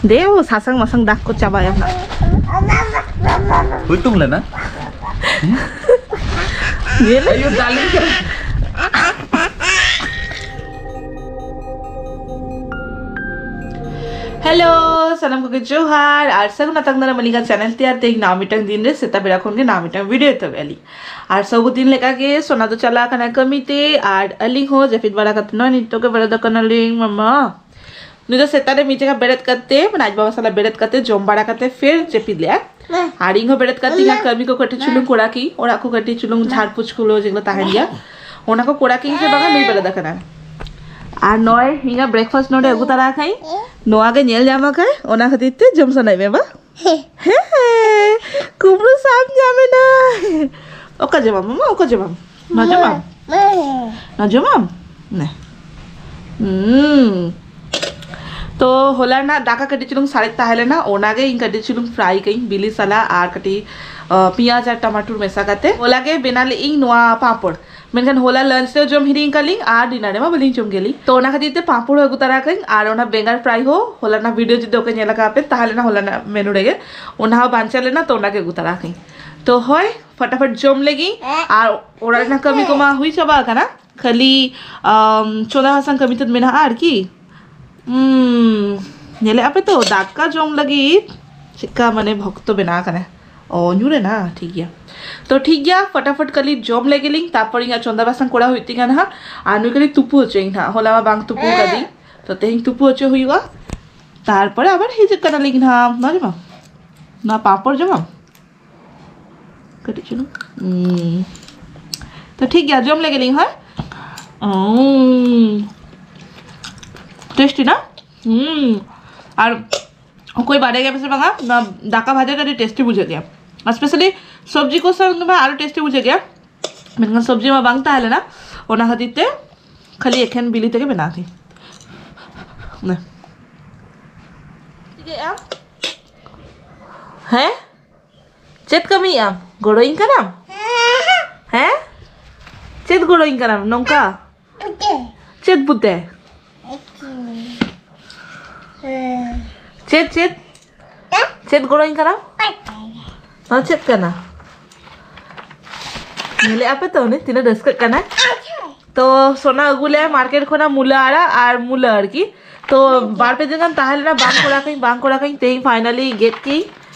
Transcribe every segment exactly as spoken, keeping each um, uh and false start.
ᱫᱮ, ᱳ ᱥᱟᱥᱟᱝ ᱢᱟᱥᱟᱝ ᱫᱟᱜᱽ ᱠᱚ ᱪᱟᱵᱟᱭᱟ ᱱᱟᱜ᱾ ᱦᱩᱭᱛᱩᱢ ᱞᱮᱱᱟ? ᱧᱮᱞ ᱟᱭᱳ, ᱰᱟᱨᱞᱤᱝ᱾ ᱦᱮᱞᱳ, ᱥᱟᱱᱟᱢ ᱠᱚᱜᱮ ᱡᱚᱦᱟᱨ ᱟᱨ ᱥᱟᱹᱜᱩᱱ ᱟᱛᱟᱝ ᱫᱟᱨᱟᱢ ᱟᱹᱞᱤᱧᱟᱜ ᱪᱮᱱᱮᱞ ᱛᱮ᱾ ᱟᱨ ᱛᱮᱦᱮᱧ ᱱᱟᱣᱟ ᱢᱤᱫᱴᱟᱝ ᱫᱤᱱ ᱨᱮ ᱥᱮᱛᱟᱜ ᱵᱮᱲᱟ ᱠᱷᱚᱱ ᱜᱮ ᱱᱟᱣᱟ ᱢᱤᱫᱴᱟᱝ ᱵᱷᱤᱰᱤᱭᱳ ᱮᱛᱚᱦᱚᱵ ᱮᱫᱼᱟ ᱞᱤᱧ᱾ ᱟᱨ ᱥᱚᱵᱩ ᱫᱤᱱ ᱞᱮᱠᱟ ᱜᱮ ᱥᱳᱱᱟ ᱫᱚ ᱪᱟᱞᱟᱣ ᱠᱟᱱᱟ ᱠᱟᱹᱢᱤ ᱛᱮ, ᱟᱨ ᱟᱹᱞᱤᱧ ᱦᱚᱸ ᱡᱟᱹᱯᱤᱫ ᱵᱟᱲᱟ ᱠᱟᱛᱮ ᱱᱚᱜᱼᱚᱭ ᱱᱤᱛᱚᱜ ᱜᱮ ᱵᱮᱨᱮᱫ ᱟᱠᱟᱱᱟᱞᱤᱧ ᱢᱟᱢᱟ᱾ ᱱᱩᱭ ᱫᱚ ᱥᱮᱛᱟᱜ ᱨᱮ ᱢᱤᱫ ᱡᱟᱭᱜᱟ ᱵᱮᱨᱮᱫ ᱠᱟᱛᱮ, ᱢᱟᱱᱮ ᱟᱡ ᱵᱟᱵᱟ ᱥᱟᱞᱟᱜ ᱵᱮᱨᱮᱫ ᱠᱟᱛᱮ ᱡᱚᱢ ᱵᱟᱲᱟ ᱠᱟᱛᱮ ᱯᱷᱮᱨ ᱡᱟᱹᱯᱤᱫ ᱞᱮᱜᱼᱟᱭ᱾ ᱟᱨ ᱤᱧ ᱦᱚᱸ ᱵᱮᱨᱮᱫ ᱠᱟᱛᱮ ᱤᱧᱟᱹᱜ ᱠᱟᱹᱢᱤ ᱠᱚ ᱠᱟᱹᱴᱤᱡ ᱪᱩᱞᱩᱝ ᱠᱚᱨᱟᱣ ᱠᱤᱧ, ᱚᱲᱟᱜ ᱠᱚ ᱠᱟᱹᱴᱤᱡ ᱪᱩᱞᱩᱝ ᱡᱷᱟᱲ ᱯᱩᱪ ᱠᱚ ᱡᱮᱜᱩᱞᱳ ᱛᱟᱦᱮᱱ ᱜᱮᱭᱟ, ᱚᱱᱟ ᱠᱚ ᱠᱚᱨᱟᱣ ᱠᱤᱧ ᱥᱮ ᱵᱟᱝᱟ ᱱᱩᱭ ᱵᱮᱨᱮᱫ ᱟᱠᱟᱱᱟ᱾ ᱟᱨ ᱱᱚᱜᱼᱚᱭ ᱤᱧᱟᱹᱜ ᱵᱨᱮᱠᱯᱷᱟᱥᱴ ᱱᱚᱰᱮ ᱟᱹᱜᱩ ᱛᱟᱨᱟ ᱟᱠᱟᱫ ᱤᱧ᱾ ᱱᱚᱣᱟ ᱜᱮ ᱧᱮᱞ ᱧᱟᱢ ᱟᱠᱟᱫ, ᱚᱱᱟ ᱠᱷᱟᱹᱛᱤᱨ ᱛᱮ ᱡᱚᱢ ᱥᱟᱱᱟᱭᱮᱫ ᱢᱮᱭᱟ ᱵᱟ? ᱦᱮᱸ, ᱠᱩᱢᱵᱽᱲᱩ ᱥᱟᱵ ᱧᱟᱢ ᱮᱱᱟ᱾ ᱚᱠᱟ ᱡᱚᱢᱟᱢ ᱢᱟᱢᱟ, ᱚᱠᱟ ᱡᱚᱢᱟᱢ? ᱱᱚᱣᱟ ᱡᱚᱢᱟᱢ? ᱱᱚᱣᱟ ᱡᱚᱢᱟᱢ? ᱱᱮ᱾ ᱦᱩᱸ᱾ ᱛᱚ ᱦᱚᱞᱟ ᱨᱮᱱᱟᱜ ᱫᱟᱠᱟ ᱠᱟᱹᱴᱤᱡ ᱪᱩᱞᱩᱝ ᱥᱟᱨᱮᱡ ᱛᱟᱦᱮᱸ ᱞᱮᱱᱟ, ᱚᱱᱟᱜᱮ ᱤᱧ ᱠᱟᱹᱴᱤᱡ ᱪᱩᱞᱩᱝ ᱯᱷᱨᱟᱭ ᱠᱟᱹᱧ ᱵᱤᱞᱤ ᱥᱟᱞᱟᱜ ᱟᱨ ᱠᱟᱹᱴᱤᱡ, ᱟ, ᱯᱮᱸᱭᱟᱡᱽ ᱟᱨ ᱴᱟᱢᱟᱴᱩᱨ ᱢᱮᱥᱟ ᱠᱟᱛᱮ᱾ ᱦᱚᱞᱟ ᱜᱮ ᱵᱮᱱᱟᱣ ᱞᱮᱫ ᱤᱧ ᱱᱚᱣᱟ ᱯᱟᱸᱯᱚᱲ, ᱢᱮᱱᱠᱷᱟᱱ ᱦᱚᱞᱟ ᱞᱟᱧᱪ ᱨᱮ ᱡᱚᱢ ᱦᱤᱲᱤᱧ ᱟᱠᱟᱫ ᱞᱤᱧ ᱟᱨ ᱰᱤᱱᱟᱨ ᱨᱮᱢᱟ ᱵᱟᱹᱞᱤᱧ ᱡᱚᱢ ᱜᱮᱞᱤᱧ᱾ ᱛᱚ ᱚᱱᱟ ᱠᱷᱟᱹᱛᱤᱨ ᱛᱮ ᱯᱟᱸᱯᱚᱲ ᱦᱚᱸ ᱟᱹᱜᱩ ᱛᱟᱨᱟ ᱠᱟᱹᱧ ᱟᱨ ᱚᱱᱟ ᱵᱮᱸᱜᱟᱲ ᱯᱷᱨᱟᱭ ᱦᱚᱸ, ᱦᱚᱞᱟ ᱨᱮᱱᱟᱜ ᱵᱷᱤᱰᱤᱭᱳ ᱡᱩᱫᱤ ᱚᱠᱚᱭ ᱧᱮᱞ ᱟᱠᱟᱫ ᱯᱮ ᱛᱟᱦᱚᱞᱮ ᱱᱟ ᱦᱚᱞᱟ ᱨᱮᱱᱟᱜ ᱢᱮᱱᱩ ᱨᱮᱜᱮ ᱚᱱᱟ ᱦᱚᱸ ᱵᱟᱧᱪᱟᱣ ᱞᱮᱱᱟ, ᱛᱚ ᱚᱱᱟ ᱜᱮ ᱟᱹᱜᱩ ᱛᱟᱨᱟ ᱠᱟᱹᱧ᱾ ᱛᱚ ᱦᱳᱭ, ᱯᱷᱟᱴᱟᱯᱷᱟᱴ ᱡᱚᱢ ᱞᱮᱜᱤᱧ᱾ ᱟᱨ ᱚᱲᱟᱜ ᱨᱮᱱᱟᱜ ᱠᱟᱹᱢᱤ ᱠᱚᱢᱟ ᱦᱩᱭ ᱪᱟᱵᱟ ᱟᱠᱟᱱᱟ, ᱠᱷᱟᱹᱞᱤ, ᱟᱢ, ᱪᱚᱸᱫᱟ ᱵᱟᱥᱟᱝ ᱠᱟᱹᱢᱤ ᱛᱮᱫ ᱢᱮᱱᱟᱜᱼᱟ ᱟᱨᱠᱤ᱾ ᱩᱸ, ᱧᱮᱞᱮᱫᱼᱟ ᱯᱮ ᱛᱚ, ᱫᱟᱠᱟ ᱡᱚᱢ ᱞᱟᱹᱜᱤᱫ ᱪᱮᱫᱠᱟ ᱢᱟᱱᱮ ᱵᱷᱚᱠᱛᱚ ᱵᱮᱱᱟᱣ ᱟᱠᱟᱱᱟ᱾ ᱚ, ᱧᱩᱨ ᱮᱱᱟ, ᱴᱷᱤᱠ ᱜᱮᱭᱟ᱾ ᱛᱚ ᱴᱷᱤᱠ ᱜᱮᱭᱟ, ᱯᱷᱟᱴᱟᱯᱷᱟᱴ ᱠᱷᱟᱹᱞᱤ ᱡᱚᱢ ᱞᱮᱜᱮ ᱞᱤᱧ, ᱛᱟᱨᱯᱚᱨ ᱤᱧᱟᱹᱜ ᱪᱚᱸᱫᱟ ᱵᱟᱥᱟᱝ ᱠᱚᱨᱟᱣ ᱦᱩᱭᱩᱜ ᱛᱤᱧᱟ ᱱᱟᱦᱟᱜ᱾ ᱟᱨ ᱱᱩᱭ ᱠᱟᱹᱴᱤᱡ ᱛᱩᱯᱩ ᱦᱚᱪᱚᱭᱤᱧ ᱱᱟᱦᱟᱜ, ᱦᱚᱞᱟ ᱢᱟ ᱵᱟᱝ ᱛᱩᱯᱩ ᱠᱟᱫᱤᱧ, ᱛᱚ ᱛᱮᱦᱮᱧ ᱛᱩᱯᱩ ᱦᱚᱪᱚ ᱦᱩᱭᱩᱜᱼᱟ᱾ ᱛᱟᱨᱯᱚᱨᱮ ᱟᱵᱟᱨ ᱦᱤᱡᱩᱜ ᱠᱟᱱᱟᱞᱤᱧ ᱱᱟᱦᱟᱜ᱾ ᱱᱚᱣᱟ ᱡᱚᱢᱟᱢ? ᱱᱚᱣᱟ ᱯᱟᱸᱯᱚᱲ ᱡᱚᱢᱟᱢ? ᱠᱟᱹᱴᱤᱡ ᱪᱩᱞᱩᱝ᱾ ᱩᱸ᱾ ᱛᱚ ᱴᱷᱤᱠ ᱜᱮᱭᱟ, ᱡᱚᱢ ᱞᱮᱜᱮ ᱞᱤᱧ, ᱦᱳᱭ᱾ ᱩᱸ᱾ ᱴᱮᱥᱴᱤ ᱱᱟ? ᱩᱸ᱾ ᱟᱨ ᱚᱠᱚᱭ ᱵᱟᱰᱟᱭ ᱜᱮᱭᱟ ᱯᱮ ᱥᱮ ᱵᱟᱝᱟ, ᱱᱚᱣᱟ ᱫᱟᱠᱟ ᱵᱷᱟᱡᱟ ᱫᱚ ᱟᱹᱰᱤ ᱴᱮᱥᱴᱤ ᱵᱩᱡᱷᱟᱹᱜ ᱜᱮᱭᱟ᱾ ᱟᱨ specially ᱥᱚᱵᱽᱡᱤ ᱠᱚ ᱥᱟᱶ ᱢᱟ ᱟᱨᱚ ᱴᱮᱥᱴᱤ ᱵᱩᱡᱷᱟᱹᱜ ᱜᱮᱭᱟ, ᱢᱮᱱᱠᱷᱟᱱ ᱥᱚᱵᱽᱡᱤ ᱢᱟ ᱵᱟᱝ ᱛᱟᱦᱮᱸ ᱞᱮᱱᱟ, ᱚᱱᱟ ᱠᱷᱟᱹᱛᱤᱨ ᱛᱮ ᱠᱷᱟᱹᱞᱤ ᱮᱠᱷᱮᱱ ᱵᱤᱞᱤ ᱛᱮᱜᱮ ᱵᱮᱱᱟᱣ ᱛᱤᱧ᱾ ᱱᱮ᱾ ᱪᱤᱠᱟᱹᱭᱮᱫᱼᱟᱢ? ᱦᱮᱸ? ᱪᱮᱫ ᱠᱟᱹᱢᱤᱭᱮᱫ ᱟᱢ? ᱜᱚᱲᱚᱧ ᱠᱟᱱᱟᱢ? ᱦᱮᱸ? ᱪᱮᱫ ᱜᱚᱲᱚᱧ ᱠᱟᱱᱟᱢ ᱱᱚᱝᱠᱟ? ᱯᱩᱛᱮ᱾ ᱪᱮᱫ ᱯᱩᱛᱮ? ᱦᱮᱸ᱾ ᱪᱮᱫ ᱪᱮᱫ ᱪᱮᱫ ᱜᱚᱲᱚᱧ ᱠᱟᱱᱟ? ᱱᱚᱣᱟ ᱪᱮᱫ ᱠᱟᱱᱟ? ᱧᱮᱞᱮᱫᱼᱟ ᱯᱮ ᱛᱚ ᱩᱱᱤ ᱛᱤᱱᱟᱹᱜ ᱨᱟᱹᱥᱠᱟᱹᱜ ᱠᱟᱱᱟᱭ᱾ ᱛᱚ ᱥᱳᱱᱟ ᱟᱹᱜᱩ ᱞᱮᱜᱼᱟᱭ ᱢᱟᱨᱠᱮᱴ ᱠᱷᱚᱱᱟᱜ ᱢᱩᱞᱟᱹ ᱟᱲᱟᱜ ᱟᱨ ᱢᱩᱞᱟᱹ ᱟᱨᱠᱤ᱾ ᱛᱚ ᱵᱟᱨ ᱯᱮ ᱫᱤᱱ ᱜᱟᱱ ᱛᱟᱦᱮᱸ ᱞᱮᱱᱟ, ᱵᱟᱝ ᱠᱚᱨᱟᱣ ᱠᱟᱹᱧ, ᱵᱟᱝ ᱠᱚᱨᱟᱣ ᱠᱟᱹᱧ, ᱛᱮᱦᱮᱧ ᱯᱷᱟᱭᱱᱟᱞᱤ ᱜᱮᱫ ᱠᱮᱜᱼᱟᱹᱧ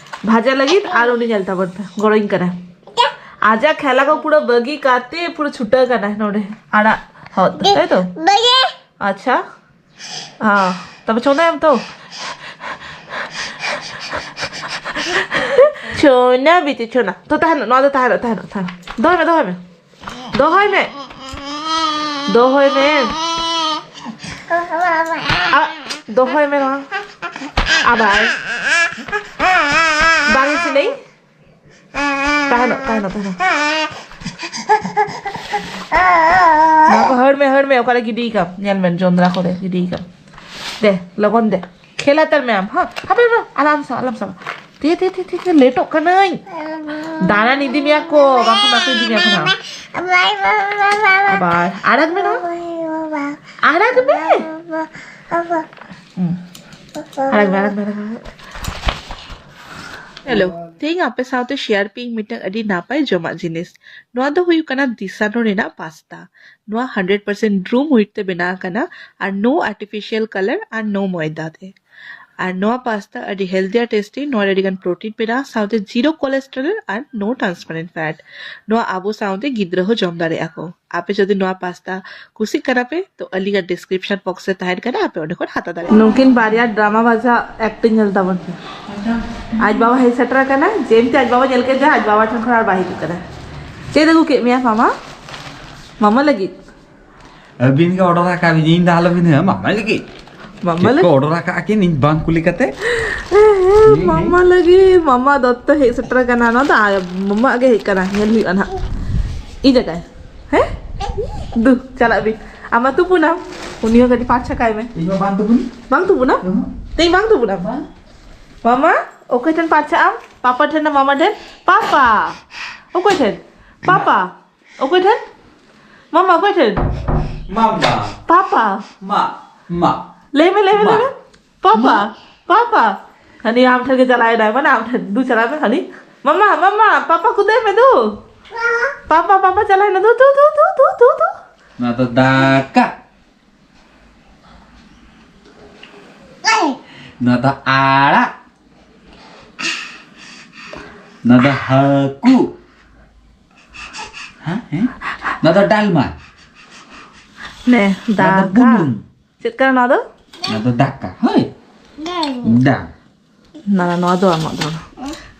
ᱵᱷᱟᱡᱟ ᱞᱟᱹᱜᱤᱫ᱾ ᱟᱨ ᱩᱱᱤ ᱧᱮᱞ ᱛᱟᱵᱚᱱ ᱯᱮ, ᱜᱚᱲᱚᱧ ᱠᱟᱱᱟᱭ᱾ ᱟᱡᱟᱜ ᱠᱷᱮᱞᱟ ᱠᱚ ᱯᱩᱨᱟᱹ ᱵᱟᱹᱜᱤ ᱠᱟᱛᱮ ᱯᱩᱨᱟᱹ ᱪᱷᱩᱴᱟᱹᱣ ᱠᱟᱱᱟᱭ ᱱᱚᱰᱮ ᱟᱲᱟᱜ ᱦᱚᱫ, ᱛᱟᱭ ᱛᱚ? ᱟᱪᱪᱷᱟ᱾ ᱦᱮᱸ, ᱛᱚᱵᱮ ᱪᱚᱸᱫᱟᱭᱟᱢ ᱛᱚ? ᱪᱷᱳᱱᱟ ᱵᱤᱴᱤ, ᱪᱷᱳᱱᱟ᱾ ᱛᱚ ᱛᱟᱦᱮᱱᱚᱜ, ᱱᱚᱣᱟ ᱫᱚ ᱛᱟᱦᱮᱱᱚᱜ, ᱛᱟᱦᱮᱱᱚᱜ, ᱛᱟᱦᱮᱱᱚᱜ᱾ ᱫᱚᱦᱚᱭ ᱢᱮ, ᱫᱚᱦᱚᱭ ᱢᱮ᱾ ᱫᱚᱦᱚᱭ ᱢᱮ᱾ ᱫᱚᱦᱚᱭ ᱢᱮ᱾ ᱟ, ᱫᱚᱦᱚᱭ ᱢᱮ ᱱᱚᱣᱟ᱾ ᱟᱵᱟᱨ᱾ ᱵᱟᱝ ᱤᱥᱤᱱᱟᱹᱧ᱾ ᱛᱟᱦᱮᱱᱚᱜ, ᱛᱟᱦᱮᱱᱚᱜ, ᱛᱟᱦᱮᱱᱚᱜ᱾ ᱱᱚᱣᱟ ᱠᱚ ᱦᱟᱹᱲ ᱢᱮ, ᱦᱟᱹᱲ ᱢᱮ, ᱚᱠᱟᱨᱮ ᱜᱤᱰᱤ ᱠᱟᱢ? ᱧᱮᱞ ᱢᱮ, ᱡᱚᱸᱫᱽᱨᱟ ᱠᱚᱨᱮ ᱜᱤᱰᱤ ᱠᱟᱢ᱾ ᱫᱮ, ᱞᱚᱜᱚᱱ ᱫᱮ᱾ ᱠᱷᱮᱞ ᱦᱟᱛᱟᱲ ᱢᱮ ᱟᱢ, ᱦᱚᱸ? ᱦᱟᱯᱮ, ᱦᱟᱯᱮ, ᱟᱞᱚᱢ ᱥᱟᱵ, ᱟᱞᱚᱢ ᱥᱟᱵ᱾ ᱛᱮ, ᱛᱮ, ᱛᱮ, ᱛᱮ, ᱛᱮ, ᱞᱮᱴᱚᱜ ᱠᱟᱹᱱᱟᱹᱧ᱾ ᱫᱟᱬᱟᱱ ᱤᱫᱤ ᱢᱮᱭᱟ ᱠᱚ, ᱵᱟᱝᱠᱷᱟᱱ ᱵᱟᱠᱚ ᱤᱫᱤ ᱢᱮᱭᱟ ᱠᱚ ᱱᱟᱦᱟᱜ᱾ ᱟᱵᱟᱨ ᱟᱲᱟᱜᱽ ᱢᱮ ᱱᱚᱣᱟ᱾ ᱟᱲᱟᱜᱽ ᱢᱮ᱾ ᱦᱩᱸ᱾ ᱟᱲᱟᱜᱽ ᱢᱮ, ᱟᱲᱟᱜᱽ ᱢᱮ, ᱟᱲᱟᱜᱽ ᱢᱮ᱾ ᱦᱮᱞᱳ, ᱛᱮᱦᱮᱧ ᱟᱯᱮ ᱥᱟᱶᱛᱮ ᱥᱮᱭᱟᱨ ᱯᱮᱭᱟᱹᱧ ᱢᱤᱫᱴᱟᱝ ᱟᱹᱰᱤ ᱱᱟᱯᱟᱭ ᱡᱚᱢᱟᱜ ᱡᱤᱱᱤᱥ᱾ ᱱᱚᱣᱟ ᱫᱚ ᱦᱩᱭᱩᱜ ᱠᱟᱱᱟ ᱫᱤᱥᱟᱱᱳ ᱨᱮᱱᱟᱜ ᱯᱟᱥᱛᱟ᱾ ᱱᱚᱣᱟ ᱦᱟᱱᱰᱨᱮᱰ ᱯᱟᱨᱥᱮᱱᱴ ᱰᱨᱩᱢ ᱦᱩᱭᱤᱴ ᱛᱮ ᱵᱮᱱᱟᱣ ᱟᱠᱟᱱᱟ ᱟᱨ ᱱᱳ ᱟᱨᱴᱤᱯᱷᱤᱥᱤᱭᱟᱞ ᱠᱟᱞᱟᱨ ᱟᱨ ᱱᱳ ᱢᱚᱭᱫᱟ ᱛᱮ᱾ ᱟᱨ ᱱᱚᱣᱟ ᱯᱟᱥᱛᱟ ᱟᱹᱰᱤ ᱦᱮᱞᱫᱤ ᱟᱨ ᱴᱮᱥᱴᱤ, ᱱᱚᱣᱟ ᱨᱮ ᱟᱹᱰᱤᱜᱟᱱ ᱯᱨᱳᱴᱤᱱ ᱢᱮᱱᱟᱜᱼᱟ, ᱥᱟᱶᱛᱮ ᱡᱤᱨᱳ ᱠᱳᱞᱮᱥᱴᱨᱚᱞ ᱟᱨ ᱱᱳ ᱴᱨᱟᱱᱥᱯᱟᱨᱮᱱᱴ ᱯᱷᱮᱴ᱾ ᱱᱚᱣᱟ ᱟᱵᱚ ᱥᱟᱶᱛᱮ ᱜᱤᱫᱽᱨᱟᱹ ᱦᱚᱸ ᱡᱚᱢ ᱫᱟᱲᱮᱭᱟᱜᱼᱟ ᱠᱚ᱾ ᱟᱯᱮ ᱡᱩᱫᱤ ᱱᱚᱣᱟ ᱯᱟᱥᱛᱟ ᱠᱩᱥᱤᱜ ᱠᱟᱱᱟ ᱯᱮ, ᱛᱚ ᱟᱹᱞᱤᱧᱟᱜ ᱰᱤᱥᱠᱨᱤᱯᱥᱚᱱ ᱵᱚᱠᱥ ᱨᱮ ᱛᱟᱦᱮᱱ ᱠᱟᱱᱟ, ᱟᱯᱮ ᱚᱸᱰᱮ ᱠᱷᱚᱱ ᱦᱟᱛᱟᱣ ᱫᱟᱲᱮᱭᱟᱜᱼᱟ᱾ ᱱᱩᱠᱤᱱ ᱵᱟᱨᱭᱟ ᱰᱨᱟᱢᱟ ᱵᱟᱡᱟ ᱮᱠᱴᱤᱝ ᱧᱮᱞ ᱛᱟᱵᱚᱱ ᱯᱮ᱾ ᱟᱡ ᱵᱟᱵᱟ ᱦᱮᱡ ᱥᱮᱴᱮᱨ ᱟᱠᱟᱱᱟ, ᱡᱮᱢᱛᱤ ᱟᱡ ᱵᱟᱵᱟ ᱧᱮᱞ ᱠᱮᱫᱮᱭᱟ, ᱟᱡ ᱵᱟᱵᱟ ᱴᱷᱮᱱ ᱠᱷᱚᱱ ᱟᱨ ᱵᱟᱭ ᱦᱤᱡᱩᱜ ᱠᱟᱱᱟ᱾ ᱪᱮᱫ ᱟᱹᱜᱩ ᱠᱮᱫ ᱢᱮᱭᱟ ᱢᱟᱢᱟ? ᱢᱟᱢᱟ ᱞᱟᱹᱜᱤᱫ? ᱟᱹᱵᱤᱱ ᱜᱮ ᱚᱰᱟᱨ ᱟᱠᱟᱫ ᱵᱤᱱ, ᱤᱧ ᱫᱚ ᱟᱞᱚᱵᱤᱱ ᱦᱮᱸ, ᱢᱟᱢᱟ ᱞᱟᱹᱜᱤᱫ᱾ ᱢᱟᱢᱟ ᱪᱮᱫ ᱠᱚ ᱞᱟᱹᱜᱤᱫ? ᱚᱰᱟᱨ ᱟᱠᱟᱫ ᱠᱤᱱ ᱤᱧ ᱵᱟᱝ ᱠᱩᱞᱤ ᱠᱟᱛᱮ? ᱦᱮᱸ, ᱦᱮᱸ, ᱦᱮᱸ᱾ ᱢᱟᱢᱟ ᱞᱟᱹᱜᱤᱫ, ᱢᱟᱢᱟ ᱫᱚᱛᱛᱚ ᱦᱮᱡ ᱥᱮᱴᱮᱨ ᱟᱠᱟᱱᱟ᱾ ᱱᱚᱣᱟ ᱫᱚ ᱟᱭ-, ᱢᱟᱢᱟ ᱜᱮ ᱦᱮᱡ ᱟᱠᱟᱱᱟ, ᱧᱮᱞ ᱦᱩᱭᱩᱜᱼᱟ ᱱᱟᱦᱟᱜ᱾ ᱤᱧ ᱡᱟᱭᱜᱟᱭ, ᱦᱮᱸ? ᱫᱩ, ᱪᱟᱞᱟᱜ ᱵᱤᱱ᱾ ᱟᱢ ᱢᱟ ᱛᱩᱯᱩᱱᱟᱢ, ᱩᱱᱤ ᱦᱚᱸ ᱠᱟᱹᱴᱤᱡ ᱯᱟᱨᱪᱷᱟ ᱠᱟᱭ ᱢᱮ᱾ ᱤᱧ ᱢᱟ ᱵᱟᱝ ᱛᱩᱯᱩᱱ᱾ ᱵᱟᱝ ᱛᱩᱯᱩᱱᱟᱢ? ᱩᱦᱩᱸ᱾ ᱛᱮᱦᱮᱧ ᱵᱟᱝ ᱛᱩᱯᱩᱱᱟᱢ? ᱵᱟᱝ᱾ ᱢᱟᱢᱟ, ᱚᱠᱚᱭ ᱴᱷᱮᱱ ᱯᱟᱨᱪᱷᱟᱜ ᱟᱢ? ᱯᱟᱯᱟ ᱴᱷᱮᱱ ᱱᱟ ᱢᱟᱢᱟ ᱴᱷᱮᱱ? ᱯᱟᱯᱟ! ᱚᱠᱚᱭ ᱴᱷᱮᱱ? ᱯᱟᱯᱟ! ᱚᱠᱚᱭ ᱴᱷᱮᱱ? ᱢᱟᱢᱟ, ᱚᱠᱚᱭ ᱴᱷᱮᱱ? ᱢᱟᱢᱟ᱾ ᱯᱟᱯᱟ! ᱢᱟ, ᱢᱟ᱾ ᱞᱟᱹᱭ ᱢᱮ, ᱞᱟᱹᱭ ᱢᱮ, ᱢᱟ᱾ ᱞᱟᱹᱭ ᱢᱮ᱾ ᱯᱟᱯᱟ! ᱢᱟ᱾ ᱯᱟᱯᱟ, ᱦᱟᱹᱱᱤ ᱟᱢ ᱴᱷᱮᱱ ᱜᱮ ᱪᱟᱞᱟᱣ ᱮᱱᱟᱭ, ᱢᱟᱱᱮ ᱟᱢ ᱴᱷᱮᱱ ᱫᱩ ᱪᱟᱞᱟᱣ ᱢᱮ, ᱦᱟᱹᱱᱤ, ᱢᱟᱢᱟ, ᱢᱟᱢᱟ, ᱯᱟᱯᱟ ᱠᱩᱫᱟᱹᱭ ᱢᱮ ᱫᱩ᱾ ᱯᱟᱯᱟ, ᱯᱟᱯᱟ ᱪᱟᱞᱟᱣ ᱮᱱᱟ ᱫᱩ, ᱫᱩ, ᱫᱩ, ᱫᱩ, ᱫᱩ, ᱫᱩ᱾ ᱱᱚᱣᱟ ᱫᱚ ᱫᱟᱠᱟ᱾ ᱱᱚᱣᱟ ᱫᱚ ᱟᱲᱟᱜ᱾ ᱱᱚᱣᱟ ᱫᱚ ᱦᱟᱹᱠᱩ᱾ ᱦᱮᱸ, ᱦᱮᱸ? ᱱᱚᱣᱟ ᱫᱚ ᱰᱟᱞᱢᱟ᱾ ᱱᱮ, ᱱᱚᱣᱟ ᱫᱚ ᱫᱟᱠᱟ᱾ ᱵᱩᱞᱩᱝ᱾ ᱪᱮᱫ ᱠᱟᱱᱟ ᱱᱚᱣᱟ ᱫᱚ? ᱱᱚᱣᱟ ᱫᱚ ᱫᱟᱠᱟ᱾ ᱦᱳᱭ᱾ ᱰᱟᱞ᱾ ᱱᱚᱣᱟ, ᱱᱚᱣᱟ ᱫᱚ ᱟᱢᱟᱜ ᱫᱚ᱾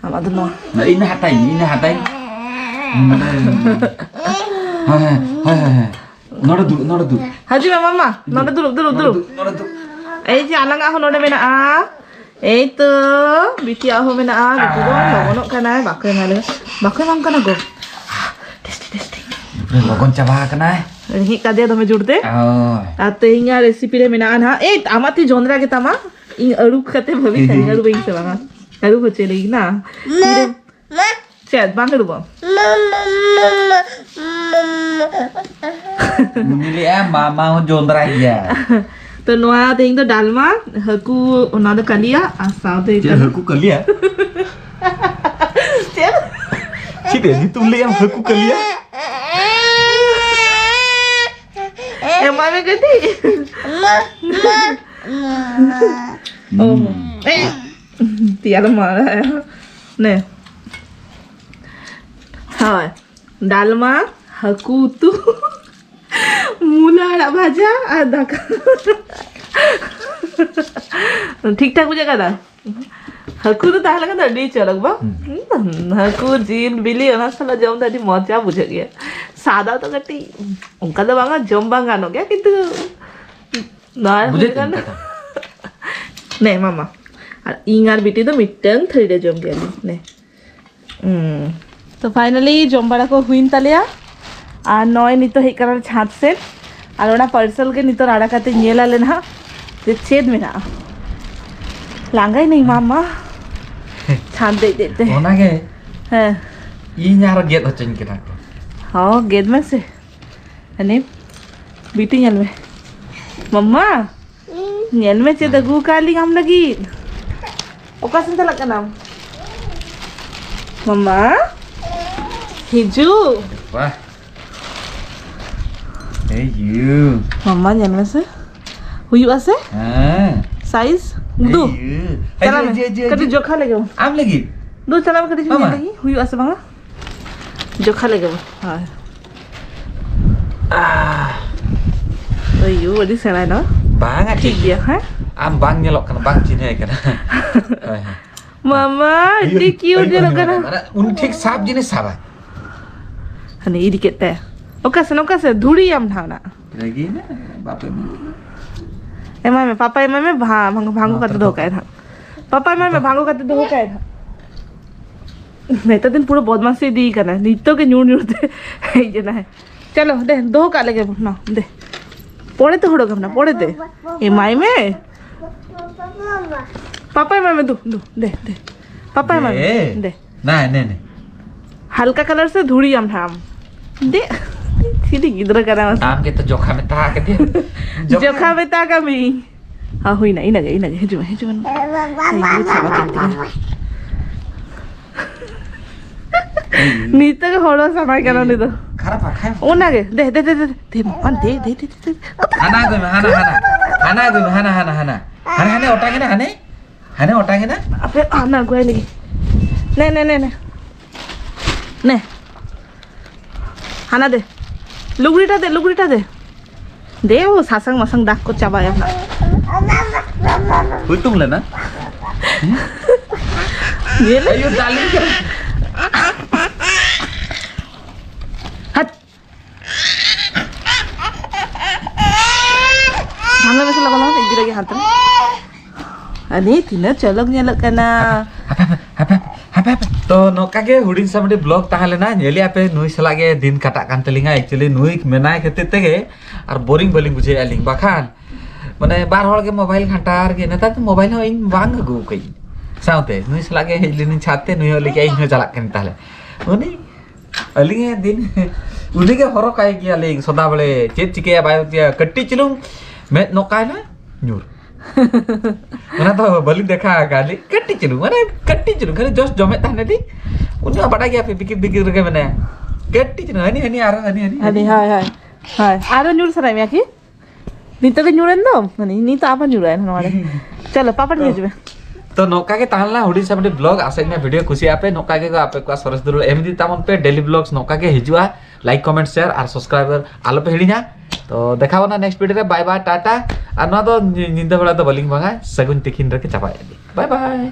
ᱟᱢᱟᱜ ᱫᱚ ᱱᱚᱣᱟ᱾ ᱱᱚᱣᱟ ᱤᱧ ᱦᱟᱛᱟᱭ ᱢᱮ, ᱤᱧ ᱦᱟᱛᱟᱭ ᱢᱮ᱾ ᱦᱳᱭ, ᱦᱳᱭ, ᱦᱳᱭ, ᱦᱳᱭ, ᱦᱳᱭ᱾ ᱱᱚᱰᱮ ᱫᱩᱲᱩᱵ, ᱱᱚᱰᱮ ᱫᱩᱲᱩᱵ᱾ ᱦᱤᱡᱩᱜ ᱢᱮ ᱢᱟᱢᱟ, ᱱᱚᱰᱮ ᱫᱩᱲᱩᱵ, ᱫᱩᱲᱩᱵ, ᱱᱚᱰᱮ ᱫᱩᱲᱩᱵ᱾ ᱫᱩᱲᱩᱵ, ᱱᱚᱰᱮ ᱫᱩᱲᱩᱵ᱾ ᱮᱭ ᱡᱮ ᱟᱞᱟᱝᱟᱜ ᱦᱚᱸ ᱱᱚᱰᱮ ᱢᱮᱱᱟᱜᱼᱟ᱾ ᱮᱭ ᱛᱚ, ᱵᱤᱴᱤᱭᱟᱜ ᱦᱚᱸ ᱢᱮᱱᱟᱜᱼᱟ᱾ ᱵᱤᱴᱤ ᱫᱚ ᱞᱚᱜᱚᱱᱚᱜ ᱠᱟᱱᱟᱭ, ᱵᱟᱠᱚ ᱮᱢᱟᱞᱮ, ᱵᱟᱠᱚ ᱮᱢᱟᱢ ᱠᱟᱱᱟ ᱜᱚ᱾ Tasty, tasty. ᱞᱚᱜᱚᱱ ᱪᱟᱵᱟ ᱟᱠᱟᱱᱟᱭ᱾ ᱨᱮᱸᱜᱮᱡ ᱠᱟᱫᱮᱭᱟ ᱫᱚᱢᱮ ᱡᱳᱨ ᱛᱮ᱾ ᱦᱳᱭ᱾ ᱟᱨ ᱛᱮᱦᱮᱧᱟᱜ ᱨᱮᱥᱤᱯᱤ ᱨᱮ ᱢᱮᱱᱟᱜᱼᱟ ᱱᱟᱦᱟᱜ, ᱮᱭ, ᱟᱢᱟᱜ ᱛᱤ ᱡᱚᱸᱰᱨᱟ ᱜᱮ ᱛᱟᱢᱟ, ᱤᱧ ᱟᱹᱨᱩᱵ ᱠᱟᱛᱮ ᱵᱷᱟᱵᱤ ᱠᱟᱹᱧ ᱟᱹᱨᱩᱵᱟᱹᱧ ᱥᱮ ᱵᱟᱝᱟ? ᱟᱹᱨᱩᱵ ᱦᱚᱪᱚᱭ ᱞᱟᱹᱜᱤᱫ ᱱᱟ᱾ ᱛᱤᱨᱮ ᱢᱟ᱾ ᱪᱮᱫ ᱵᱟᱝ ᱟᱹᱨᱩᱵᱚᱜ? ᱢᱟ, ᱢᱟ, ᱢᱟ, ᱢᱟ, ᱢᱟ, ᱢᱟ᱾ ᱩᱱᱤ ᱞᱟᱹᱭᱟ, "ᱢᱟᱢᱟ ᱦᱚᱸ ᱡᱚᱸᱫᱽᱨᱟ ᱜᱮᱭᱟ᱾" ᱛᱚ, ᱱᱚᱣᱟ ᱛᱮᱦᱮᱧ ᱫᱚ ᱰᱟᱞᱢᱟ, ᱦᱟᱹᱠᱩ, ᱚᱱᱟ ᱫᱚ ᱠᱟᱞᱤᱭᱟ, ᱟᱨ ᱥᱟᱶᱛᱮ ᱪᱮᱫ ᱠᱟᱱᱟ ᱦᱟᱹᱠᱩ ᱠᱟᱞᱤᱭᱟ? ᱪᱮᱫ? ᱪᱮᱫ ᱭᱟ ᱧᱩᱛᱩᱢ ᱞᱟᱹᱭᱟᱢ ᱦᱟᱹᱠᱩ ᱠᱟᱞᱤᱭᱟ? ᱮᱢᱟᱭ ᱢᱮ ᱠᱟᱹᱴᱤᱡ᱾ ᱢᱟ, ᱢᱟ, ᱢᱟ᱾ ᱚ᱾ ᱦᱩᱸ᱾ ᱛᱮᱭᱟᱨ ᱢᱟ᱾ ᱱᱮ᱾ ᱦᱳᱭ᱾ ᱰᱟᱞᱢᱟ, ᱦᱟᱹᱠᱩ ᱩᱛᱩ, ᱢᱩᱞᱟᱹ ᱟᱲᱟᱜ ᱵᱷᱟᱡᱟ ᱟᱨ ᱫᱟᱠᱟ᱾ ᱴᱷᱤᱠ ᱴᱷᱟᱠ ᱵᱩᱡᱷᱟᱹᱜ ᱠᱟᱱᱟ? ᱦᱟᱹᱠᱩ ᱫᱚ ᱛᱟᱦᱮᱸ ᱞᱮᱱᱠᱷᱟᱱ ᱫᱚ ᱟᱹᱰᱤ ᱪᱚᱨᱚᱠ ᱵᱟᱝ? ᱦᱩᱸ᱾ ᱦᱩᱸ, ᱦᱟᱹᱠᱩ, ᱡᱤᱞ, ᱵᱤᱞᱤ ᱚᱱᱟ ᱥᱟᱞᱟᱜ ᱡᱚᱢ ᱫᱚ ᱟᱹᱰᱤ ᱢᱚᱡᱟ ᱵᱩᱡᱷᱟᱹᱜ ᱜᱮᱭᱟ᱾ ᱥᱟᱫᱟ ᱫᱚ ᱠᱟᱹᱴᱤᱡ ᱚᱱᱠᱟ ᱫᱚ ᱵᱟᱝᱟ, ᱡᱚᱢ ᱵᱟᱝ ᱜᱟᱱᱚᱜ ᱜᱮᱭᱟ, ᱠᱤᱱᱛᱩ ᱱᱚᱣᱟ ᱵᱩᱡᱷᱟᱹᱜ ᱦᱩᱭ ᱠᱟᱱᱟ᱾ ᱠᱟᱱᱟ ᱠᱟᱛᱷᱟ᱾ ᱱᱮ ᱢᱟᱢᱟ, ᱟᱨ ᱤᱧ ᱟᱨ ᱵᱤᱴᱤ ᱫᱚ ᱢᱤᱫᱴᱟᱝ ᱛᱷᱟᱹᱨᱤ ᱨᱮ ᱡᱚᱢ ᱜᱮᱭᱟᱞᱮ᱾ ᱱᱮ᱾ ᱦᱩᱸ᱾ ᱛᱚ finally ᱡᱚᱢ ᱵᱟᱲᱟ ᱠᱚ ᱦᱩᱭᱮᱱ ᱛᱟᱞᱮᱭᱟ᱾ ᱟᱨ ᱱᱚᱜᱼᱚᱭ ᱱᱤᱛᱚᱜ ᱦᱮᱡ ᱠᱟᱱᱟ ᱪᱷᱟᱸᱫᱽ ᱥᱮᱫ᱾ ᱟᱨ ᱚᱱᱟ parcel ᱜᱮ ᱱᱤᱛᱚᱜ ᱨᱟᱲᱟ ᱠᱟᱛᱮ ᱧᱮᱞ ᱟᱞᱮ ᱱᱟᱦᱟᱜ ᱡᱮ ᱪᱮᱫ ᱢᱮᱱᱟᱜᱼᱟ᱾ ᱞᱟᱸᱜᱟᱭᱱᱟᱹᱧ ᱢᱟᱢᱟ᱾ ᱪᱷᱟᱸᱫᱽ ᱫᱮᱡ ᱫᱮᱡ ᱛᱮ᱾ ᱚᱱᱟᱜᱮ᱾ ᱦᱮᱸ᱾ ᱤᱧ ᱟᱨᱚ ᱜᱮᱫ ᱦᱚᱪᱚᱧ ᱠᱟᱱᱟ ᱠᱚ᱾ ᱦᱚᱸ, ᱜᱮᱫ ᱢᱮᱥᱮ᱾ ᱦᱟᱱᱮ, ᱵᱤᱴᱤ ᱧᱮᱞ ᱢᱮ᱾ ᱢᱟᱢᱟ᱾ ᱧᱮᱞ ᱢᱮ ᱪᱮᱫ ᱟᱹᱜᱩ ᱟᱠᱟᱫ ᱞᱤᱧ ᱟᱢ ᱞᱟᱹᱜᱤᱫ᱾ ᱚᱠᱟ ᱥᱮᱱ ᱪᱟᱞᱟᱜ ᱠᱟᱱᱟᱢ? ᱢᱟᱢᱟ, ᱦᱤᱡᱩᱜ᱾ ᱵᱟᱦ᱾ ᱮᱭ ᱭᱩ᱾ ᱢᱟᱢᱟ, ᱧᱮᱞ ᱢᱮᱥᱮ᱾ ᱦᱩᱭᱩᱜᱼᱟ ᱥᱮ? ᱦᱮᱸ᱾ ᱥᱟᱭᱤᱡ? ᱩᱫᱩᱜ᱾ ᱮᱭ ᱭᱩ᱾ ᱪᱟᱞᱟᱜ ᱢᱮ᱾ ᱦᱤᱡᱩᱜ, ᱦᱤᱡᱩᱜ, ᱦᱤᱡᱩᱜ, ᱠᱟᱹᱴᱤᱡ ᱦᱤᱡᱩᱜ᱾ ᱡᱚᱠᱷᱟ ᱞᱮᱜᱮ ᱵᱚᱱ᱾ ᱟᱢ ᱞᱟᱹᱜᱤᱫ? ᱫᱩ, ᱪᱟᱞᱟᱜ ᱢᱮ, ᱠᱟᱹᱴᱤᱡ ᱧᱮᱞ ᱢᱟᱢᱟ᱾ ᱞᱮᱜᱮ ᱦᱩᱭᱩᱜᱼᱟ ᱥᱮ ᱵᱟᱝᱟ? ᱡᱚᱠᱷᱟ ᱞᱮᱜᱮ ᱵᱚᱱ᱾ ᱦᱳᱭ᱾ ᱟᱦ᱾ ᱳᱭ ᱭᱩ, ᱟᱹᱰᱤ ᱥᱮᱬᱟᱭ ᱱᱟ᱾ ᱵᱟᱝᱟ, ᱴᱷᱤᱠ ᱴᱷᱤᱠ ᱜᱮᱭᱟ, ᱜᱮᱭᱟ᱾ ᱦᱮᱸ? ᱟᱢ ᱵᱟᱝ ᱧᱮᱞᱚᱜ ᱠᱟᱱᱟ, ᱵᱟᱝ ᱪᱤᱱᱦᱟᱹᱭ ᱠᱟᱱᱟ᱾ ᱦᱳᱭ, ᱦᱳᱭ᱾ ᱢᱟᱢᱟ, ᱟᱹᱰᱤ ᱟᱹᱭᱩᱵ, cute ᱟᱹᱭᱩᱵ ᱧᱮᱞᱚᱜ ᱟᱹᱭᱩᱵ ᱠᱟᱱᱟ᱾ ᱢᱟᱱᱮ ᱩᱱᱤ ᱴᱷᱤᱠ ᱥᱟᱵ ᱡᱤᱱᱤᱥ ᱥᱟᱵᱟᱭ᱾ ᱦᱟᱱᱮ ᱤᱫᱤ ᱠᱮᱫ ᱛᱟᱭᱟ᱾ ᱚᱠᱟ ᱥᱮᱱ, ᱚᱠᱟ ᱥᱮᱱ? ᱫᱷᱩᱲᱤᱭᱟᱢ ᱱᱟᱦᱟᱜ ᱚᱱᱟ᱾ ᱨᱟᱹᱜᱤᱭᱮᱱᱟ, ᱵᱟᱯᱮ ᱮᱢᱟ᱾ ᱮᱢᱟᱭ ᱢᱮ, ᱯᱟᱯᱟ ᱮᱢᱟᱭ ᱢᱮ, ᱵᱷᱟ-, ᱵᱷᱟᱝᱜᱚ, ᱵᱷᱟᱝᱜᱚ ᱢᱟ ᱠᱟᱛᱮ ᱛᱚᱵᱮ ᱫᱚᱦᱚ ᱠᱟᱜ ᱟᱭ ᱱᱟᱦᱟᱜ᱾ ᱯᱟᱯᱟ ᱮᱢᱟᱭ ᱢᱮ, ᱫᱚᱦᱚ᱾ ᱵᱷᱟᱝᱜᱚ ᱠᱟᱛᱮ ᱫᱚᱦᱚ ᱠᱟᱜ ᱟᱭ ᱱᱟᱦᱟᱜ᱾ ᱱᱮᱛᱟᱨ ᱫᱤᱱ ᱯᱩᱨᱟᱹ ᱵᱚᱫᱢᱟᱥᱤ ᱤᱫᱤ ᱠᱟᱱᱟ, ᱱᱤᱛᱚᱜ ᱜᱮ ᱧᱩᱨ ᱧᱩᱨ ᱛᱮ ᱦᱮᱡ ᱮᱱᱟᱭ᱾ ᱪᱚᱞᱚ, ᱫᱮ, ᱫᱚᱦᱚ ᱠᱟᱜ ᱞᱮᱜᱮ ᱵᱚᱱ, ᱱᱟ, ᱫᱮ᱾ ᱯᱚᱨᱮ ᱛᱮ ᱦᱩᱲᱩ ᱜᱟᱢᱱᱟ, ᱯᱚᱨᱮ ᱛᱮ᱾ ᱮᱢᱟᱭ ᱢᱮ᱾ ᱯᱟᱯᱟ ᱮᱢᱟᱭ ᱢᱮ, ᱫᱩ, ᱫᱩ, ᱫᱮ, ᱫᱮ᱾ ᱯᱟᱯᱟ ᱮᱢᱟᱭ ᱢᱮ, ᱫᱮ᱾ ᱫᱮ᱾ ᱱᱟ, ᱱᱮ, ᱱᱮ᱾ ᱦᱟᱞᱠᱟ colour ᱥᱮ ᱫᱷᱩᱲᱤᱭᱟᱢ ᱱᱟᱦᱟᱜ ᱟᱢ᱾ ᱫᱮ᱾ ᱪᱤᱞᱤ ᱜᱤᱫᱽᱨᱟᱹ ᱠᱟᱱᱟ ᱢᱟᱥᱮ? ᱟᱢ ᱜᱮᱛᱚ ᱡᱚᱠᱷᱟ ᱢᱮᱛᱟ ᱟᱠᱟᱫᱮᱭᱟ᱾ ᱡᱚᱠᱷᱟ᱾ ᱡᱚᱠᱷᱟ ᱢᱮᱛᱟ ᱠᱟᱜ ᱢᱤᱭᱟᱹᱧ᱾ ᱦᱟ, ᱦᱩᱭᱱᱟ, ᱤᱱᱟᱹᱜᱮ, ᱤᱱᱟᱹᱜᱮ, ᱦᱤᱡᱩᱜ ᱢᱮ, ᱦᱤᱡᱩᱜ ᱢᱮ᱾ ᱟᱭ, ᱤᱭᱟᱹ ᱪᱟᱵᱟ ᱠᱮᱫ ᱛᱤᱧᱟ᱾ ᱱᱤᱛᱚᱜ ᱜᱮ ᱦᱚᱲ ᱥᱟᱱᱟᱭ ᱠᱟᱱᱟ ᱩᱱᱤ ᱫᱚ᱾ ᱠᱷᱟᱨᱟᱯ ᱟᱠᱷᱟᱭ᱾ ᱚᱱᱟᱜᱮ, ᱫᱮ, ᱫᱮ, ᱫᱮ, ᱫᱮ, ᱫᱮ, ᱢᱟ, ᱫᱮ, ᱫᱮ, ᱫᱮ, ᱫᱮ, ᱫᱮ᱾ ᱦᱟᱱᱟ ᱟᱹᱜᱩᱭ ᱢᱮ, ᱦᱟᱱᱟ, ᱦᱟᱱᱟ᱾ ᱦᱟᱱᱟ ᱟᱹᱜᱩᱭ ᱢᱮ, ᱦᱟᱱᱟ, ᱦᱟᱱᱟ, ᱦᱟᱱᱟ᱾ ᱦᱟᱱᱮ, ᱦᱟᱱᱮ ᱚᱴᱟᱝ ᱮᱱᱟ, ᱦᱟᱱᱮ᱾ ᱦᱟᱱᱮ ᱚᱴᱟᱝ ᱮᱱᱟ᱾ ᱟᱯᱮ ᱦᱟᱱᱟ ᱟᱹᱜᱩᱭ ᱞᱟᱹᱜᱤᱫ᱾ ᱱᱮ, ᱱᱮ, ᱱᱮ, ᱱᱮ᱾ ᱱᱮ᱾ ᱦᱟᱱᱟ ᱫᱮ᱾ ᱞᱩᱜᱽᱲᱤᱴᱟ ᱫᱮ, ᱞᱩᱜᱽᱲᱤᱴᱟ ᱫᱮ᱾ ᱫᱮ, ᱳ ᱥᱟᱥᱟᱝ ᱢᱟᱥᱟᱝ ᱫᱟᱜᱽ ᱠᱚ ᱪᱟᱵᱟᱭᱟ ᱱᱟᱜ᱾ ᱦᱩᱭᱛᱩᱢ ᱞᱮᱱᱟ? ᱧᱮᱞ ᱟᱭᱳ, darling ᱠᱟᱱᱟ᱾ ᱦᱟᱴ᱾ ᱥᱟᱢᱱᱮ ᱢᱮᱥᱮ ᱞᱚᱜᱚᱱ, ᱞᱚᱜᱚᱱ, ᱤᱫᱤ ᱞᱟᱹᱜᱤᱫ ᱦᱟᱱᱛᱮ ᱨᱮ᱾ ᱟᱹᱰᱤ ᱛᱤᱱᱟᱹᱜ ᱪᱚᱞᱚᱠ ᱧᱮᱞᱚᱜ ᱠᱟᱱᱟ᱾ ᱦᱟᱯᱮ, ᱦᱟᱯᱮ, ᱦᱟᱯᱮ, ᱦᱟᱯᱮ᱾ ᱛᱚ, ᱱᱚᱝᱠᱟ ᱜᱮ ᱦᱩᱰᱤᱧ ᱥᱟᱢᱰᱤ vlog ᱛᱟᱦᱮᱸ ᱞᱮᱱᱟ᱾ ᱧᱮᱞᱮᱜᱼᱟ ᱯᱮ, ᱱᱩᱭ ᱥᱟᱞᱟᱜ ᱜᱮ ᱫᱤᱱ ᱠᱟᱴᱟᱜ ᱠᱟᱱ ᱛᱟᱹᱞᱤᱧᱟ᱾ Actually, ᱱᱩᱭ ᱢᱮᱱᱟᱭ ᱠᱷᱟᱹᱛᱤᱨ ᱛᱮᱜᱮ ᱟᱨ boring ᱵᱟᱹᱞᱤᱧ ᱵᱩᱡᱷᱟᱹᱣᱮᱫᱼᱟ ᱞᱤᱧ᱾ ᱵᱟᱠᱷᱟᱱ, ᱢᱟᱱᱮ, ᱵᱟᱨ ᱦᱚᱲ ᱜᱮ mobile ᱜᱷᱟᱱᱴᱟ ᱨᱮᱜᱮ᱾ ᱱᱮᱛᱟᱨ ᱫᱚ mobile ᱦᱚᱸ ᱤᱧ ᱵᱟᱝ ᱟᱹᱜᱩ ᱠᱟᱹᱧ ᱥᱟᱶᱛᱮ᱾ ᱱᱩᱭ ᱥᱟᱞᱟᱜ ᱜᱮ ᱦᱮᱡ ᱞᱮᱱᱤᱧ ᱪᱷᱟᱫ ᱛᱮ, ᱱᱩᱭ ᱦᱚᱸ ᱞᱟᱹᱭ ᱠᱮᱜᱼᱟ, "ᱤᱧ ᱦᱚᱸ ᱪᱟᱞᱟᱜ ᱠᱟᱹᱱᱟᱹᱧ ᱛᱟᱦᱞᱮ᱾" ᱩᱱᱤ, ᱟᱹᱞᱤᱧ ᱫᱤᱱ, ᱩᱱᱤ ᱜᱮ ᱦᱚᱨᱚᱜ ᱠᱟᱭ ᱜᱮᱭᱟᱞᱤᱧ ᱥᱚᱫᱟ ᱵᱚᱞᱮ, ᱪᱮᱫ ᱪᱤᱠᱟᱹᱭᱟ ᱵᱟᱭ ᱪᱤᱠᱟᱹᱭᱟ᱾ ᱠᱟᱹᱴᱤᱡ ᱪᱩᱞᱩᱝ ᱢᱮᱫ ᱱᱚᱠᱟᱭᱱᱟ, ᱧᱩᱨ᱾ ᱚᱱᱟ ᱫᱚ ᱵᱟᱹᱞᱤᱧ ᱫᱮᱠᱷᱟ ᱟᱠᱟᱫ ᱞᱤᱧ᱾ ᱠᱟᱹᱴᱤᱡ ᱪᱩᱞᱩᱝ, ᱢᱟᱱᱮ ᱠᱟᱹᱴᱤᱡ ᱪᱩᱞᱩᱝ, ᱠᱷᱟᱹᱞᱤ ᱡᱚᱥ ᱡᱚᱢᱮᱫ ᱛᱟᱦᱮᱱᱟᱞᱤᱧ᱾ ᱩᱱᱤ ᱢᱟ ᱵᱟᱰᱟᱭ ᱜᱮᱭᱟ ᱯᱮ, ᱵᱤᱠᱤᱨ ᱵᱤᱠᱤᱨ ᱨᱮᱜᱮ ᱢᱮᱱᱟᱭᱟ᱾ ᱠᱟᱹᱴᱤᱡ ᱪᱩᱞᱩᱝ, ᱦᱟᱹᱱᱤ, ᱦᱟᱹᱱᱤ, ᱟᱨᱦᱚᱸ ᱦᱟᱹᱱᱤ, ᱦᱟᱹᱱᱤ, ᱦᱟᱹᱱᱤ, ᱦᱟᱹᱱᱤ᱾ ᱦᱳᱭ, ᱦᱳᱭ, ᱦᱳᱭ᱾ ᱦᱳᱭ, ᱟᱨᱦᱚᱸ ᱧᱩᱨ ᱥᱟᱱᱟᱭᱮᱫ ᱢᱮᱭᱟ ᱠᱤ? ᱱᱤᱛᱚᱜ ᱜᱮ ᱧᱩᱨᱮᱱ ᱫᱚ, ᱦᱟᱹᱱᱤ, ᱱᱤᱛᱚᱜ ᱟᱵᱟᱨ ᱧᱩᱨᱟᱭ ᱱᱚᱣᱟ ᱨᱮ᱾ ᱪᱚᱞᱚ, ᱯᱟᱯᱟᱴ ᱛᱚ, ᱦᱤᱡᱩᱜ ᱢᱮ᱾ ᱛᱚ, ᱱᱚᱝᱠᱟ ᱜᱮ ᱛᱟᱦᱮᱸ ᱞᱮᱱᱟ ᱦᱩᱰᱤᱧ ᱥᱟᱢᱰᱤ ᱵᱞᱚᱜ᱾ ᱟᱥᱟᱭ ᱢᱮ ᱵᱷᱤᱰᱤᱭᱳ ᱠᱩᱥᱤᱭᱟᱜ ᱯᱮ, ᱱᱚᱝᱠᱟ ᱜᱮ ᱟᱯᱮ ᱠᱚᱣᱟᱜ ᱥᱚᱨᱮᱥ ᱫᱩᱞᱟᱹᱲ ᱮᱢ ᱤᱫᱤ ᱛᱟᱵᱚᱱ ᱯᱮ᱾ ᱰᱮᱞᱤ ᱵᱞᱚᱜᱥ ᱱᱚᱝᱠᱟ ᱜᱮ ᱦᱤᱡᱩᱜᱼᱟ᱾ ᱞᱟᱭᱤᱠ, ᱠᱚᱢᱮᱱᱴ, ᱥᱮᱭᱟᱨ ᱟᱨ ᱥᱟᱵᱥᱠᱨᱟᱭᱵᱟᱨ ᱟᱞᱚ ᱯᱮ ᱦᱤᱲᱤᱧᱟ᱾ ᱛᱚ, ᱫᱮᱠᱷᱟ ᱵᱚᱱᱟ ᱱᱮᱠᱥᱴ ᱵᱷᱤᱰᱤᱭᱳ ᱨᱮ᱾ ᱵᱟᱭ ᱵᱟᱭ, ᱴᱟᱴᱟ᱾ ᱟᱨ ᱱᱚᱣᱟ ᱫᱚ ᱧᱤ-, ᱧᱤᱫᱟᱹ ᱵᱮᱲᱟ ᱫᱚ ᱵᱟᱹᱞᱤᱧ ᱵᱟᱝᱟ, ᱥᱟᱹᱜᱩᱱ ᱛᱤᱠᱤᱱ ᱨᱮᱜᱮ ᱪᱟᱵᱟᱭᱮᱫ ᱞᱤᱧ᱾ ᱵᱟᱭ ᱵᱟᱭ᱾